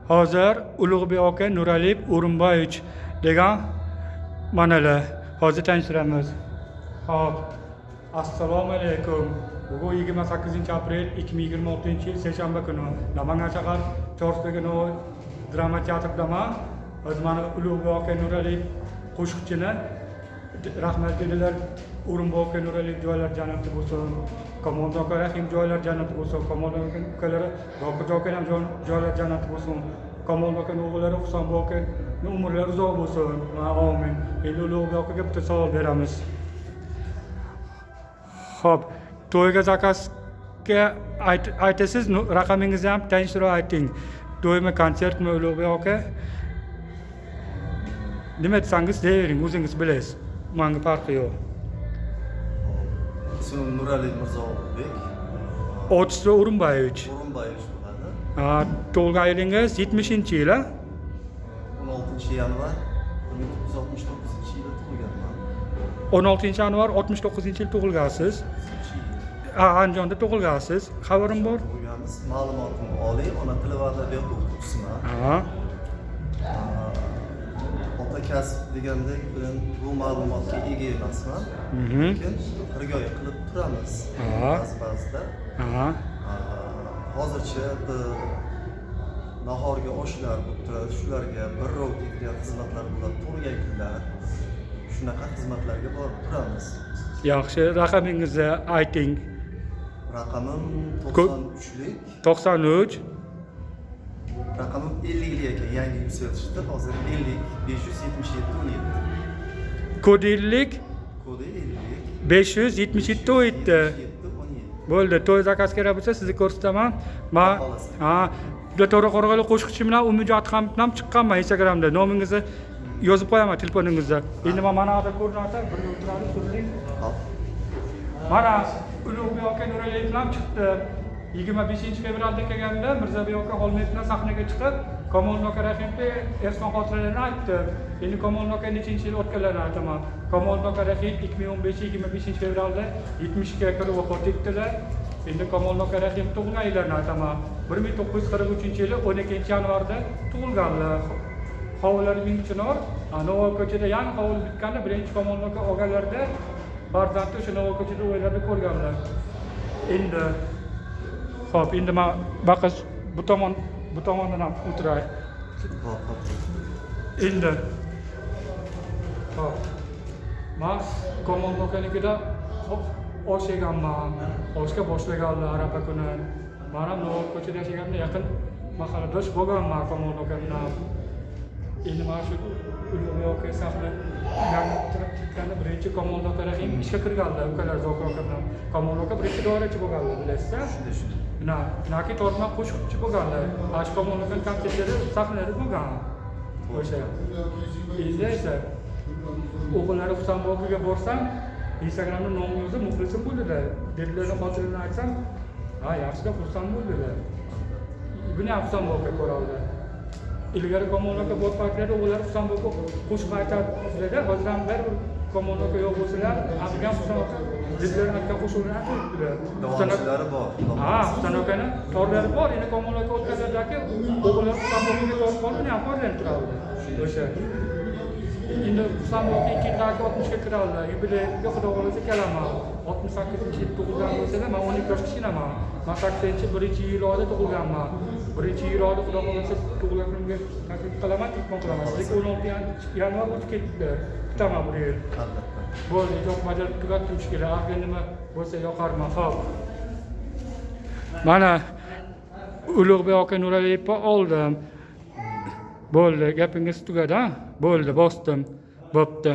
Hozir Ulug'bek aka Nuraliyev O'rinboyevich degan manalar hozir tanishtiramiz. Xo'p. Assalomu alaykum. Bugun 28 aprel 2026 yil seshanba kuni. Namangan shahar Chorsudagi Navoiy drama teatridaman. Hozir mana Ulug'bek aka Nuraliyev qo'shiqchini, rahmat dedilar. O'rinboy aka Nuraliyev joylari jannatda bo'lsin. Kamoljon aka Rahim joylari jannatda bo'lsin. Kamoljon aka ukalari Zokirjon aka ham joylari jannatda bo'lsin. Kamoljon akani o'g'illari Husanboy akani umrlari uzoq bo'lsin. Va amin. Endi Ulug'bek akaga bitta savol beramiz. Xo'p, to'yga заказ ga aytasiz, raqamingizni ham tanishtirib ayting. To'ymi, konsertmi, Ulug'bek aka? Nima desangiz deyvering, o'zingiz bilasiz. Manga farqi yo'q. Ismim Nurali Mirzo Ulug'bek. Отчество O'rinboyevich. O'rinboyevich bo'ladi. Ha, tug'ilgan yilingiz 70-yil, a? 16 yanvar 1969 yilda tug'ilganman. 16 yanvar 69 yil tug'ilgansiz. Yil. Ha, Andijonda tug'ilgansiz. Xabarim bor. Tug'ilganmiz. Ma'lumotim oliy, ona tili va adabiyot o'qituvchisiman. Ota kasb degandek bilan bu ma'lumotga ega emasman. Lekin xirgoyi qilib turamiz. Ba'zi ba'zida. Hozircha bir nahorga oshlar bo'lib turadi. Shularga birrov ketgan xizmatlar bo'ladi. Tug'ilgan kunlar. Shunaqa xizmatlarga borib turamiz. Yaxshi, raqamingizni ayting. Raqamim 93lik. 93. Raqamim 50lik ekan, yangi yuksaltishdi. Hozir 50 577 17. Kod 50. Kodi 50. 577 17. 77 17. Bo'ldi, to'y заказ kerak bo'lsa, sizni ko'rsataman. Man Xohlasa. Ha, To'raqo'rg'onli qo'shiqchi bilan Umidjon Adhamov bilan chiqqanman Instagramda. Nomingizni yozib qo'yaman telefoningizda. Endi man mana yoqda ko'rinadi, birga o'tiramiz, turing. Hop. Mana Ulug'bek aka Nuraliyev bilan chiqdi. 25 fevralda kelganda Mirzabek aka Xolmedov bilan sahnaga chiqib, Kamol aka Rahimovga Erson xotiralarini aytdi. Endi Kamol aka nechinchi yil o'tganlarini aytaman. Kamol aka Rahimov 2015 25 fevralda 70 ga kirib vafot etdilar. Endi Kamol aka Rahimov tug'ilgan yillarini aytaman. 1943 yili 12 yanvarda tug'ilganlar. Hovlilari Mingchinor, Navoiy ko'chada yangi hovli bitganda birinchi Kamol aka olganlarida farzandi o'sha Navoiy ko'chada o'ylarda ko'rganlar. Endi xo'p, endi man baqa bu tomondan ham o'tiray. Hop, hop. Endi xo'p. Man Kamol akanikida osh yeganman. Oshga boshlaganlar arafa kuni. Man ham Navoiy ko'chada yashaganimda yaqin mahalladosh bo'lganman Kamol aka bilan. Endi mana shu Ulug'bek aka sahna yangi bitganda birinchi Kamol aka Rahim ishga kirganlar, ukalar Zokir aka bilan. Kamol aka birinchi doirachi bo'lganlar, bilasiz. Shunday, shunday. Na, naki tortma qo'shiqchi bo'lganlar. Ash Kamol aka konsertlari, sahnalari bo'lgan. O'sha. Endi esa o'g'illari Husanbogiga borsam, Instagramda nomini yozib muxlisim bo'ldilar. Dedilarni xotiralarini aytsam, ha, yaxshida xursand bo'ldilar. Buni ham Husanbog aka ko'radi. Ilgari Kamol aka bor paytlarda o'g'illari Husanbog qo'shiq aytadilar. Hozir ham baribir Kamol aka yo'q bo'lsalar, ham Husan aka dedilar aytgan qo'shiqlarni aytadilar. Davomchilari bor. Xudo Ha, xohlasa. Husan akani torlari bor. Endi Kamol aka o'tganlardagi o'g'illari Husanbogiga borib qolib, uni ham foydalanib turadi. O'sha. Endi Husanbog ikki yildan 60 ga kiradilar. Yubileyga Xudo xohlasa kelaman. 68 yil tug'ilgan bo'lsalar, man 12 yosh kichkinaman. Man 80 1 iyul oyida tug'ilganman. 1 iyul oyida Xudo xohlasa tug'ilgan kunimga taklif qilaman, telefon qilaman. Sizniki 16 yanvar o'tib ketdi. Kutaman bir yil. Albatta. Bo'ldi, ijob bajarib tugatdim shekilli. Agar nima bo'lsa yoqarman. Xo'p. Mana Ulug'bek aka Nuraliyevni oldim. Bo'ldi, gapingiz tugadi, ha? Bo'ldi, bosdim. Bo'pti.